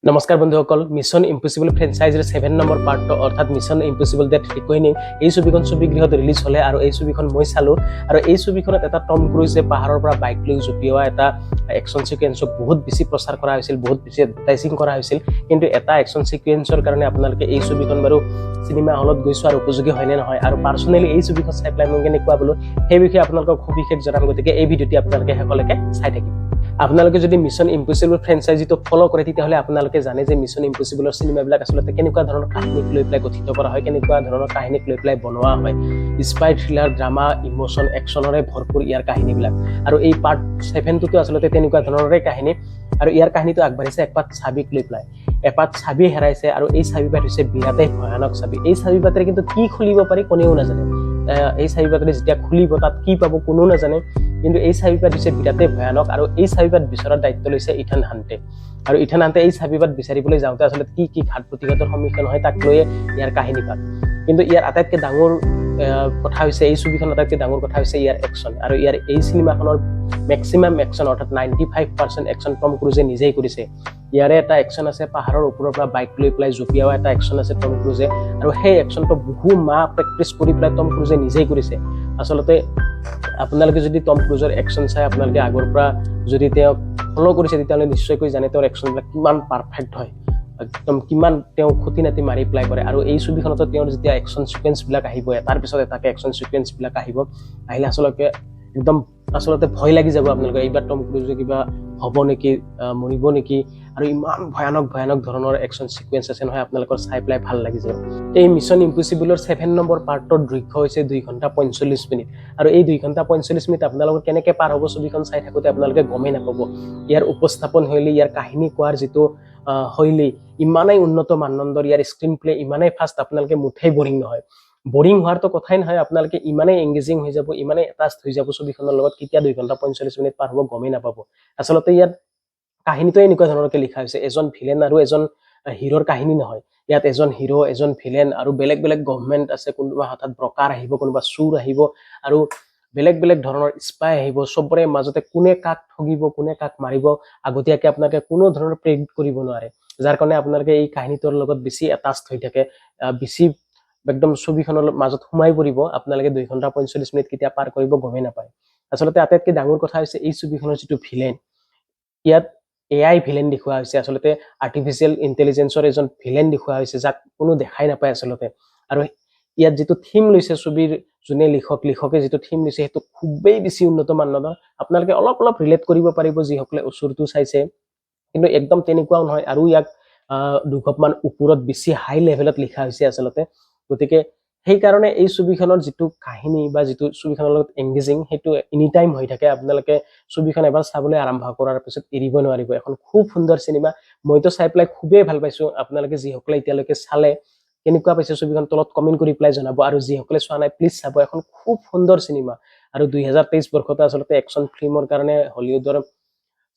নমস্কাৰ বন্ধুসকল। Mission impossible ফ্ৰেঞ্চাইজিৰ 7 number পাৰ্টটো, অৰ্থাৎ মিছন ইম্পচিবল ডেথ ৰিকইনিং, এই ছবিখন ছবিগৃহত ৰিলিজ হ'লে আৰু এই ছবিখন মই চালোঁ। আৰু এই ছবিখনত এটা টম ক্ৰুজে পাহাৰৰ পৰা বাইক লৈ জঁপিওৱা এটা একশ্যন ছিকুৱেঞ্চক বহুত বেছি প্ৰচাৰ কৰা হৈছিল, বহুত বেছি এডভাৰটাইজিং কৰা হৈছিল। কিন্তু এটা একশ্যন ছিকুৱেঞ্চৰ কাৰণে আপোনালোকে এই ছবিখন বাৰু চিনেমা হলত গৈ চোৱাৰ উপযোগী হয়নে নহয় আৰু পাৰ্চনেলি এই ছবিখন চাই পেলাই মই কেনেকুৱা পালোঁ, সেই বিষয়ে আপোনালোকক সবিশেষ জনাম। গতিকে এই ভিডিঅ'টি আপোনালোকে শেষলৈকে চাই থাকিব। আপোনালোকে যদি মিছন ইম্পচিবল ফ্ৰেঞ্চাইজিটো ফ'ল' কৰে, তেতিয়াহ'লে আপোনালোকে জানে যে মিছন ইম্পচিবলৰ চিনেমাবিলাক আচলতে কেনেকুৱা ধৰণৰ কাহিনীক লৈ পেলাই গঠিত কৰা হয়, কেনেকুৱা ধৰণৰ কাহিনীক লৈ পেলাই বনোৱা হয়। স্পাই থ্ৰিলাৰ, ড্ৰামা, ইম'চন, একশ্যনৰে ভৰপূৰ ইয়াৰ কাহিনীবিলাক। আৰু এই পাৰ্ট 7টোতো আচলতে তেনেকুৱা ধৰণৰে কাহিনী। আৰু ইয়াৰ কাহিনীটো আগবাঢ়িছে এপাত চাবিক লৈ পেলাই। এপাত চাবি হেৰাইছে আৰু এই চাবিপাত হৈছে বিৰাটেই ভয়ানক চাবি। এই চাবিপাতেৰে কিন্তু কি খুলিব পাৰি কোনেও নাজানে। এই চাবিপাতেৰে যেতিয়া খুলিব, তাত কি পাব কোনেও নাজানে। কিন্তু এই চাবিপাত হৈছে বিৰাটেই ভয়ানক আৰু এই চাবিপাত বিচৰাৰ দায়িত্ব লৈছে ইথান হান্টে। আৰু ইথান হান্টে এই চাবিপাত বিচাৰিবলৈ যাওঁতে আচলতে কি কি ঘাত প্ৰতিঘাতৰ সন্মুখীন হয়, তাক লৈয়ে ইয়াৰ কাহিনীপাত। কিন্তু ইয়াৰ আটাইতকৈ ডাঙৰ কথা হৈছে, এই ছবিখনৰ আটাইতকৈ ডাঙৰ কথা হৈছে ইয়াৰ একশ্যন। আৰু ইয়াৰ এই চিনেমাখনৰ মেক্সিমাম একশ্যন, অৰ্থাৎ 95% একশ্যন টম ক্ৰুজে নিজেই কৰিছে। ইয়াৰে এটা একশ্যন আছে, পাহাৰৰ ওপৰৰ পৰা বাইক লৈ পেলাই জঁপিওৱা এটা একশ্যন আছে টম ক্ৰুজে। আৰু সেই একশ্যনটো বহু মাহ প্ৰেক্টিচ কৰি পেলাই টম ক্ৰুজে নিজেই কৰিছে। আচলতে আপোনালোকে যদি টম ক্ৰুজৰ একশ্যন চাই, আপোনালোকে আগৰ পৰা যদি তেওঁক ফ'ল' কৰিছে, তেতিয়াহ'লে নিশ্চয়কৈ জানে তেওঁৰ একশ্যনবিলাক কিমান পাৰফেক্ট হয়, একদম কিমান তেওঁ খুটি নাটি মাৰি পেলাই কৰে। আৰু এই ছবিখনতো তেওঁৰ যেতিয়া একশ্যন ছিকুৱেঞ্চবিলাক আহিব, এটাৰ পিছত এটাকে একশ্যন ছিকুৱেঞ্চবিলাক আহিব, আহিলে আচলতে একদম আচলতে ভয় লাগি যাব আপোনালোকে, এইবাৰ টম ক্ৰুজে কিবা হ'ব নেকি, মৰিব নেকি। আৰু ইমান ভয়ানক ভয়ানক ধৰণৰ একশ্যন ছিকুৱেঞ্চ আছে নহয়, আপোনালোকৰ চাই পেলাই ভাল লাগি যাব। এই মিছন ইম্পচিবলৰ 7 নম্বৰ পাৰ্টৰ দৈৰ্ঘ্য হৈছে 2 ঘণ্টা 45 মিনিট। আৰু এই 2 ঘণ্টা 45 মিনিট আপোনালোকৰ কেনেকৈ পাৰ হ'ব ছবিখন চাই থাকোঁতে, আপোনালোকে গমেই নাপাব। ইয়াৰ উপস্থাপন শৈলী, ইয়াৰ কাহিনী কোৱাৰ যিটো শৈলী ইমানেই উন্নত মানদণ্ডৰ, ইয়াৰ স্ক্ৰীণ প্লে ইমানেই ফাষ্ট, আপোনালোকে মুঠেই বৰিং নহয়। বৰিং হোৱাৰতো কথাই নহয়। আপোনালোকে ইমানেই এংগেজিং হৈ যাব, ইমানেই এটাচ হৈ যাব ছবিখনৰ লগত, কেতিয়া 2 ঘণ্টা 45 মিনিট পাৰ হ'ব গমেই নাপাব। আচলতে ইয়াত কাহিনীটোৱে এনেকুৱা ধৰণকে লিখা হৈছে। এজন ভিলেন আৰু এজন হিৰোৰ কাহিনী নহয়। ইয়াত এজন হিৰো, এজন ভিলেন আৰু বেলেগ বেলেগ গভমেণ্ট আছে। কোনোবা হঠাৎ ব্ৰকাৰ আহিব, কোনোবা চোৰ আহিব আৰু বেলেগ বেলেগ ধৰণৰ স্পাই আহিব। চবৰে মাজতে কোনে কাক ঠগিব, কোনে কাক মাৰিব, আগতীয়াকৈ আপোনালোকে কোনো ধৰণৰ প্ৰেডিক্ট কৰিব নোৱাৰে। যাৰ কাৰণে আপোনালোকে এই কাহিনীটোৰ লগত বেছি এটাচ হৈ থাকে, বেছি একদম ছবিখনৰ মাজত সোমাই পৰিব। আপোনালোকে 2 ঘণ্টা 45 মিনিট কেতিয়া পাৰ কৰিব গমেই নাপায়। আচলতে আটাইতকৈ ডাঙৰ কথা হৈছে এই ছবিখনৰ যিটো ভিলেন, ইয়াত এআই ভিলেন দেখুওৱা হৈছে। আচলতে আৰ্টিফিচিয়েল ইণ্টেলিজেঞ্চৰ এজন ভিলেন দেখুওৱা হৈছে, যাক কোনো দেখাই নাপায় আচলতে। আৰু ইয়াত যিটো থিম লৈছে, ছবিৰ যোনে লিখক, লিখকে যিটো থিম লৈছে, সেইটো খুবেই বেছি উন্নত মানদণ্ডৰ। আপোনালোকে অলপ অলপ ৰিলেট কৰিব পাৰিব, যিসকলে অসুৰটো চাইছে। কিন্তু একদম তেনেকুৱাও নহয় আৰু ইয়াক দুখপমান ওপৰত, বেছি হাই লেভেলত লিখা হৈছে আচলতে। গতিকে সেইকাৰণে এই ছবিখনৰ যিটো কাহিনী বা যিটো ছবিখনৰ লগত এংগেজিং, সেইটো এনি টাইম হৈ থাকে। আপোনালোকে ছবিখন এবাৰ চাবলৈ আৰম্ভ কৰাৰ পিছত এৰিব নোৱাৰিব। এখন খুব সুন্দৰ চিনেমা। মইতো চাই পেলাই খুবেই ভাল পাইছোঁ। আপোনালোকে যিসকলে এতিয়ালৈকে চালে, কেনেকুৱা পাইছে ছবিখন, তলত কমেণ্ট কৰি পেলাই জনাব। আৰু যিসকলে চোৱা নাই, প্লিজ চাব। এখন খুব সুন্দৰ চিনেমা। আৰু 2023 বৰ্ষতে আচলতে একশ্যন ফিল্মৰ কাৰণে হলিউডৰ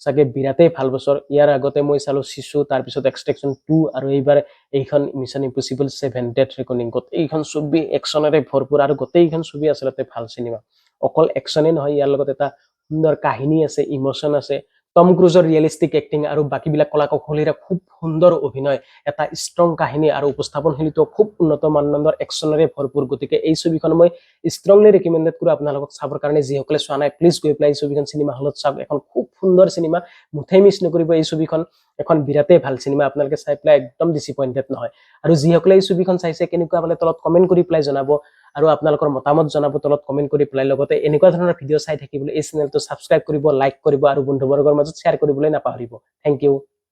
চাগে বিৰাটেই ভাল বছৰ। ইয়াৰ আগতে মই চালোঁ চিচু, তাৰপিছত এক্সট্ৰেকশ্যন 2 আৰু এইবাৰ এইখন মিছন ইম্পচিবল 7 ডেথ ৰেকনিং। গোটেইখন ছবি একশ্যনেৰে ভৰপূৰ আৰু গোটেইখন ছবি আচলতে ভাল চিনেমা। অকল একশ্যনেই নহয়, ইয়াৰ লগত এটা সুন্দৰ কাহিনী আছে, ইম'চন আছে। টম ক্ৰুজৰ ৰিয়েলিষ্টিক এক্টিং আৰু বাকীবিলাক কলা কৌশলীৰে খুব সুন্দৰ অভিনয়, এটা ষ্ট্ৰং কাহিনী আৰু উপস্থাপন শৈলীটো খুব উন্নত মানদণ্ডৰ, একশ্যনেৰে ভৰপূৰ। গতিকে এই ছবিখন মই ষ্ট্ৰংলি ৰেকমেণ্ডেড কৰোঁ আপোনালোকক চাবৰ কাৰণে। যিসকলে চোৱা নাই, প্লিজ গৈ পেলাই এই ছবিখন চিনেমা হলত চাওক। এখন খুব সুন্দৰ চিনেমা, মুঠেই মিছ নকৰিব এই ছবিখন। এখন বিৰাটেই ভাল চিনেমা, আপোনালোকে চাই পেলাই একদম ডিচিপইণ্টেড নহয়। আৰু যিসকলে এই ছবিখন চাইছে, কেনেকুৱা পালে তলত কমেণ্ট কৰি পেলাই জনাব আৰু আপোনালোকৰ মতামত জনাব তলত কমেণ্ট কৰি পেলাই। লগতে এনেকুৱা ধৰণৰ ভিডিঅ' চাই থাকিবলৈ এই চেনেলটো ছাবস্ক্ৰাইব কৰিব, লাইক কৰিব আৰু বন্ধুবৰ্গৰ মাজত শ্বেয়াৰ কৰিবলৈ নাপাহৰিব। Thank U.